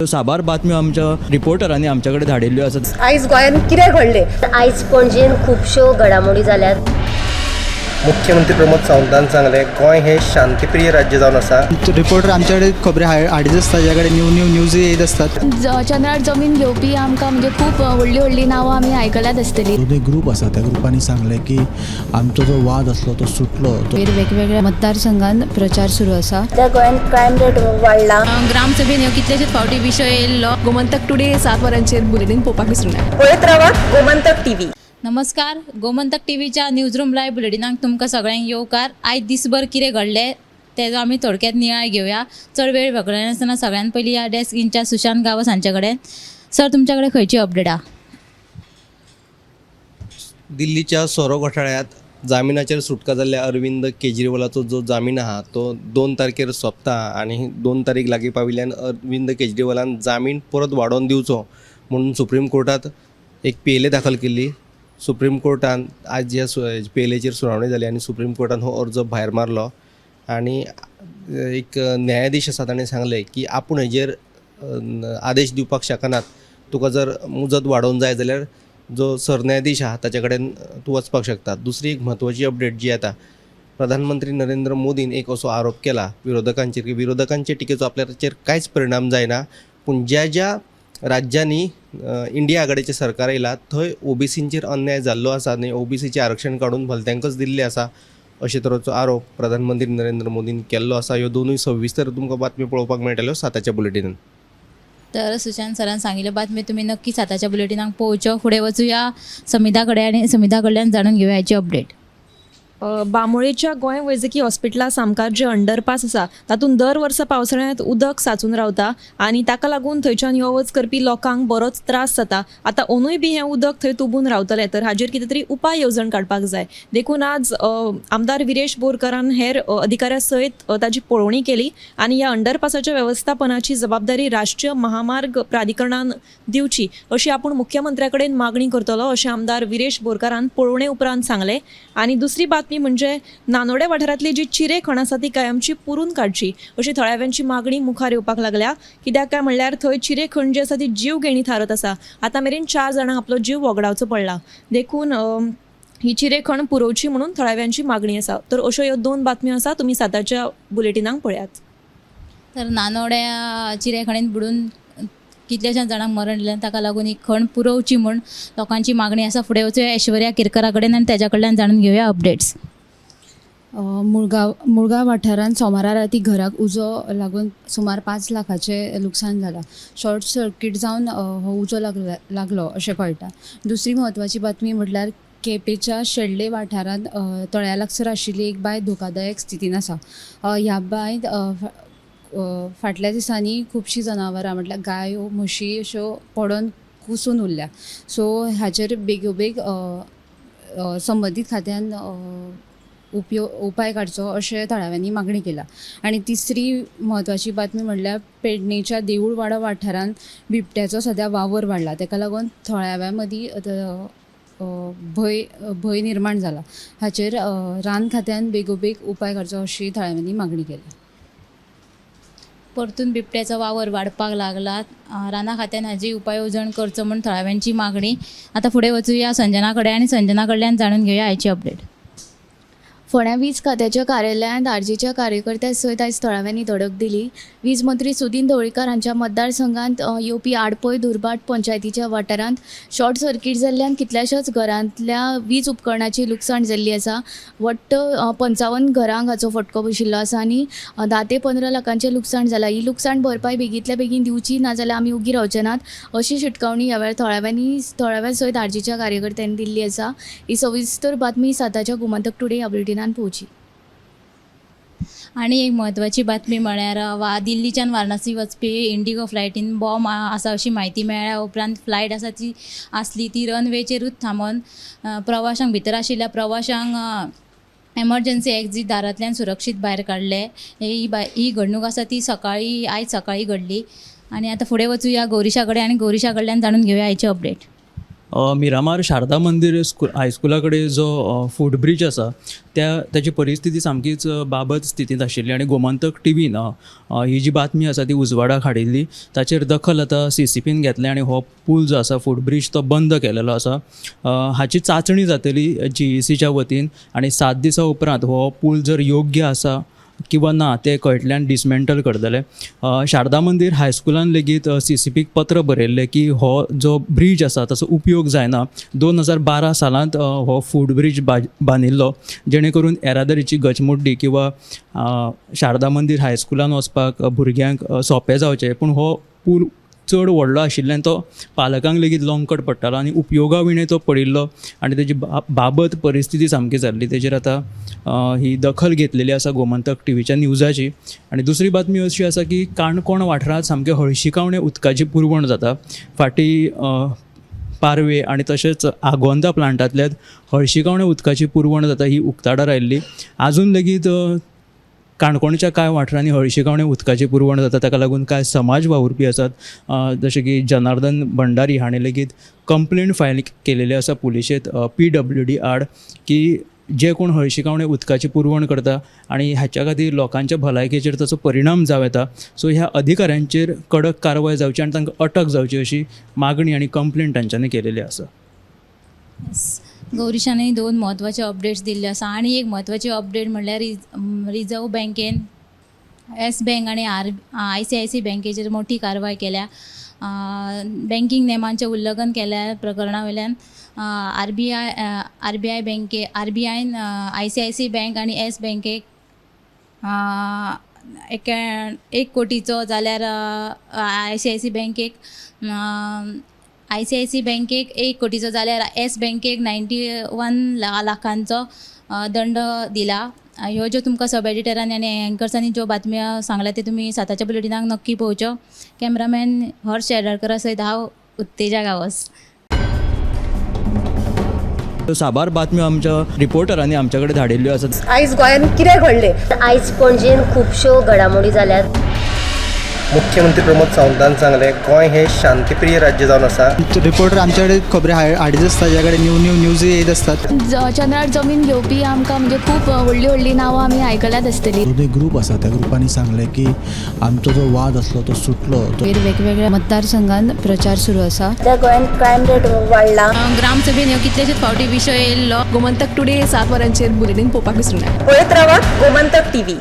साबार बातम्यो आमच्या रिपोर्टरांनी आमच्या कडेन धाडिल्ल्यो आसात. आयज गोंयांत कितें घडलें? आयज पणजेन खुबश्यो घडामोडी जाल्यात. मुख्यमंत्री प्रमोद सावंतान सांगलें, गोंय हें शांतीप्रिय राज्य जावन आसा. रिपोर्टर आमच्याकडे खबरी हाडीत आसता, ज्या कडेन न्यू न्यू न्यूज येयत आसतात. चंद्रार जमीन घेवपी आमकां म्हणजे खूब व्हडलीं व्हडलीं नांवां आमी आयकल्यात आसतलीं. दोनूय ग्रूप आसा, त्या ग्रुपांनी सांगलें की आमचो जो वाद आसलो तो सुटलो तो. वेगवेगळ्या मतदारसंघात प्रचार सुरू आसा. सध्या गोंयांत क्रायम रेट वाडला. ग्रामसभेन ह्यो कितलेशेच फावटी विशय येयल्लो. गोमंतक टुडे 7 वरांचेर बुलेटीन पळोवपाक विसरूं नाका. पळयत रावात गोमंतक टीव्ही. नमस्कार, गोमंतक टीव्हीच्या न्यूज रूम लायव्ह बुलेटिनाक तुमकां सगळ्यांक येवकार. आयज दिसभर कितें घडलें तेजो आमी थोडक्यात नियाळ घेवया. चड वेळ वगडायनासतना सगळ्यान पयलीं ह्या डेस्क इन्चार्ज सुशांत गांवस हांचे कडेन. सर, तुमच्या कडेन खंयची अपडेट आहा? दिल्लीच्या सोरो घोटाळ्यांत जामिनाचेर सुटका जाल्ल्या अरविंद केजरीवालाचो जो जामीन आहा तो 2 तारखेर सोंपता आनी 2 तारीख लागीं पाविल्ल्यान अरविंद केजरीवालान जामीन परत वाडोवन दिवचो म्हणून सुप्रीम कोर्टांत एक PLA दाखल केल्ली. सुप्रीम कोर्टान आज ह्या PLAचेर सुनावणी जाली आनी सुप्रीम कोर्टान हो अर्ज भायर मारलो आनी एक न्यायाधीश आसा ताणें सांगलें की आपूण हेजेर आदेश दिवपाक शकनात, तुका जर मुजत वाडोवन जाय जाल्यार जो सरन्यायाधीश आहा ताचे कडेन तूं वचपाक शकता. दुसरी एक म्हत्वाची अपडेट जी येता, प्रधानमंत्री नरेंद्र मोदीन एक असो आरोप केला विरोधकांचेर की विरोधकांचे टिकेचो आपल्याचेर कांयच परिणाम जायना, पूण ज्या ज्या राज्यांनी इंडिया आघाडीचें सरकार येयलां थंय ओबीसींचेर अन्याय जाल्लो आसा आनी ओबीसीचें आरक्षण काडून भलत्यांकच दिल्लें आसा अशे तरेचो आरोप प्रधानमंत्री नरेंद्र मोदीन केल्लो आसा. ह्यो दोनूय सविस्तर तुमकां बातमी पळोवपाक मेळटल्यो 7च्या बुलेटिनान. तर सुशांत सरान सांगिल्ल्यो बातमी तुमी नक्की 7च्या बुलेटिनाक पळोवच्यो. फुडें वचुया समिधा कडेन आनी समिधा कडल्यान जाणून घेवया हाची अपडेट. बांबोळेच्या गोंय वैजकी हॉस्पिटला सामकार जे अंडरपास आसा तातूंत दर वर्सा पावसाळ्यांत उदक साचून रावता आनी ताका लागून थंयच्यान यो वच करपी लोकांक बरोच त्रास जाता. आतां अंदूय बी हें उदक थंय तुंबून रावतलें तर हाजेर कितें तरी उपाय येवजण काडपाक जाय. देखून आज आमदार विरेश बोरकारान हेर अधिकाऱ्यां सयत ताजी पळोवणी केली आनी ह्या अंडरपासाच्या वेवस्थापनाची जबाबदारी राष्ट्रीय महामार्ग प्राधिकरणान दिवची अशी आपूण मुख्यमंत्र्या कडेन मागणी करतलो अशें आमदार विरेश बोरकारान पळोवणे उपरांत सांगलें. आनी दुसरी बातमी म्हणजे नानोडे वाठारांतली जी चिरे खण आसा ती कायमची पुरून काडची अशी थळाव्यांची मागणी मुखार येवपाक लागल्या. कित्याक काय म्हणल्यार थंय चिरे खण जी आसा ती जीव घेणी थारत आसा. आतां मेरेन 4 जाणांक आपलो जीव वगडावचो पडला. देखून ही चिरे खण पुरोवची म्हणून थळाव्यांची मागणी आसा. तर अश्यो ह्यो 2 बातम्यो आसा, तुमी 7च्या बुलेटिनाक पळयात. तर नानोड्या चिरे खणीन बुडून कितल्याशाच जाणांक मरण आयलें, ताका लागून ही खण पुरोवची म्हूण लोकांची मागणी आसा. फुडें वचुया ऐश्वर्या केरकरा कडेन आनी तेज्या कडल्यान जाणून घेवया अपडेट्स. मुळगांव मुळगांव वाठारांत सोमारा राती घराक उजो लागून सुमार 5 लाखाचें लुकसाण जालां. शॉर्ट सर्कीट जावन हो उजो लागलो अशें कळटा. दुसरी म्हत्वाची बातमी म्हटल्यार केपेंच्या शेल्डे वाठारांत तळ्या लागसर आशिल्ली एक बांय धोकादायक स्थितीन आसा. ह्या बांयत फाटल्या दिसांनी खुबशीं जनावरां म्हटल्यार गायो, म्हशी अश्यो पडोन कुसून उरल्या. सो हाचेर बेगोबेग संबंदीत खात्यान उपाय काडचो अशें थळाव्यांनी मागणी केला. आनी तिसरी म्हत्वाची बातमी म्हणल्यार पेडणेच्या देऊळवाडो वाठारांत बिबट्याचो सद्या वावर वाडला. ताका लागून थळाव्यां मदीं भंय भंय निर्माण जाला. हाचेर रान खात्यान बेगोबेग उपाय काडचो अशी थळाव्यांनी मागणी केल्या. परतून बिबट्याचो वावर वाडपाक लागला. राना खात्यान हाजी उपाय येवजण करचो म्हूण थळाव्यांची मागणी. आतां फुडें वचुया संजना कडेन आनी संजना कडल्यान जाणून घेवया आयची अपडेट. फोंड्या वीज खात्याच्या कार्यालयांत आरजीच्या कार्यकर्त्या सयत आयज थळाव्यांनी धडक दिली. वीज मंत्री सुदीन ढवळीकार हांच्या मतदारसंघांत येवपी आडपय दुर्भाट पंचायतीच्या वाठारांत शॉर्ट सर्कीट जाल्ल्यान कितल्याशाच घरांतल्या वीज उपकरणाची लुकसाण जाल्ली आसा. वट्ट 55 घरांक हाचो फटको बशिल्लो आसा आनी 10 ते 15 लाखांचें लुकसाण जालां. ही लुकसाण भरपाय बेगींतल्या बेगीन दिवची ना जाल्यार आमी उगी रावचे नात अशी शिटकावणी ह्या वेळार थळाव्यां सयत आरजीच्या कार्यकर्त्यांनी दिल्ली आसा. ही सविस्तर बातमी 7च्या गोमंतक टुडे ह्या बुलेटिनान पळोवची. आनी एक म्हत्वाची बातमी म्हळ्यार दिल्लीच्यान वाराणसी वचपी इंडिगो फ्लायटीन बॉम्ब आसा अशी म्हायती मेळ्ळ्या उपरांत फ्लायट आसा ती आसली ती रनवेचेरूच थांबोवन प्रवाशांक भितर आशिल्ल्या प्रवाशांक एमर्जन्सी एक्झीट दारांतल्यान सुरक्षीत भायर काडले. ही घडणूक आसा ती सकाळी आयज सकाळी घडली. आनी आतां फुडें वचुया गौरीशा कडेन आनी गौरीशा कडल्यान जाणून घेवया आयची अपडेट. मिरामार शारदा मंदीर स्कूल हायस्कुला कडेन जो फूट ब्रीज आसा त्या ताची परिस्थिती सामकीच बाबत स्थितींत आशिल्ली आनी गोमंतक टिवीन ही जी बातमी आसा ती उजवाडाक हाडिल्ली. ताचेर दखल आतां सीसीपीन घेतल्या आनी हो पूल जो आसा फूट ब्रीज तो बंद केलेलो आसा. हाची चांचणी जातली जीईसीच्या वतीन आनी 7 दिसां उपरांत हो पूल जर योग्य आसा किंवा ना तें कळटल्यान डिसमेंटल करतले. शारदा मंदीर हायस्कुलान लेगीत सीसीपीक पत्र बरयल्लें की हो जो ब्रीज आसा ताचो उपयोग जायना. 2012 सालांत हो फूट ब्रीज बांदिल्लो जेणे करून येरादारीची गचमुड्डी किंवा शारदा मंदीर हायस्कुलान वचपाक भुरग्यांक सोंपें जावचें, पूण हो पूल चड व्हडलो आशिल्ल्यान तो पालकांक लेगीत लोंबकड पडटालो आनी उपयोगा विणें तो पडिल्लो आनी तेजी बाबत परिस्थिती सामकी जाल्ली. तेजेर आतां ही दखल घेतलेली आसा गोमंतक टिवीच्या न्यूजाची. आनी दुसरी बातमी अशी आसा की काणकोण वाठारांत सामकें हळशिकावणें उदकाची पुरवण जाता. फाटीं पारवे आनी तशेंच आगोंदा प्लांटांतल्यान हळशिकावणें उदकाची पुरवण जाता ही उक्ताडार आयिल्ली. आजून लेगीत काणकोणच्या कांय वाठारांनी हळशिकावणें उदकाची पुरवण जाता. ताका लागून कांय समाज वावुरपी आसात जशें की जनार्दन भंडारी हाणें लेगीत कंप्लेन फायल केलेली आसा पुलिशेंत PWD आड की जे कोण हळशिकावणें उदकाची पुरवण करता आनी हाच्या खातीर लोकांच्या भलायकेचेर ताचो परिणाम जावं येता. सो ह्या अधिकाऱ्यांचेर कडक कारवाय जावची आनी तांकां अटक जावची अशी मागणी आनी कंप्लेन तांच्यांनी केलेली आसा. गौरीशानूय 2 म्हत्वाचे अपडेट्स दिल्ले आसा आनी एक म्हत्वाची अपडेट म्हणल्यार रिजर्व बँकेन येस बँक आनी ICICI बँकेचेर मोठी कारवाय केल्या. बँकींग नेमांचें उल्लंघन केल्या प्रकरणा वयल्यान आरबीआय बँके आरबीआयन ICICI bank आनी येस बँकेक 1 कोटीचो जाल्यार ICICI बँकेक ICICI बँकेक 1 कोटीचो जाल्यार येस बँकेक 91 लाखांचो दंड दिला. ह्यो ज्यो तुमकां सब एडिटरांनी आनी एंकर्सांनी ज्यो बातम्यो सांगल्या त्यो तुमी 7च्या बुलेटिनाक नक्की पळोवच्यो. कॅमेरामॅन हर्ष येडरकरा सयत हांव उत्तेजा गांवस. साबार बातम्यो आमच्या रिपोर्टरांनी आमच्या कडेन धाडिल्ल्यो आसात. आयज गोंयांत कितें घडलें? आयज पणजेन खुबश्यो घडामोडी जाल्यात. मुख्यमंत्री प्रमोद सावंतान सांगलें गोंय हें शांतीप्रिय राज्य जावन आसा. रिपोर्टर आमचे कडेन खबरी हाडीत आसता, ज्या कडेन न्यू न्यू न्यूज येयत आसतात. चंद्रार जमीन घेवपी आमकां म्हणजे खूब व्हडलीं व्हडलीं नांवां आमी आयकल्यात आसतलीं. जो ग्रूप आसा त्या ग्रुपांनी सांगलें की आमचो जो वाद आसलो तो सुटलो. वेगवेगळ्या मतदारसंघान प्रचार सुरू आसा. सध्या गोंयांत क्रायम रेट वाडला. ग्रामसभेन ह्यो कितलेशेच फावटी विशय येयल्लो. गोमंतक टुडे 7 वरांचेर बुलेटीन पळोवपाक विसरूं नाका. पळयत रावात गोमंतक टिव्ही.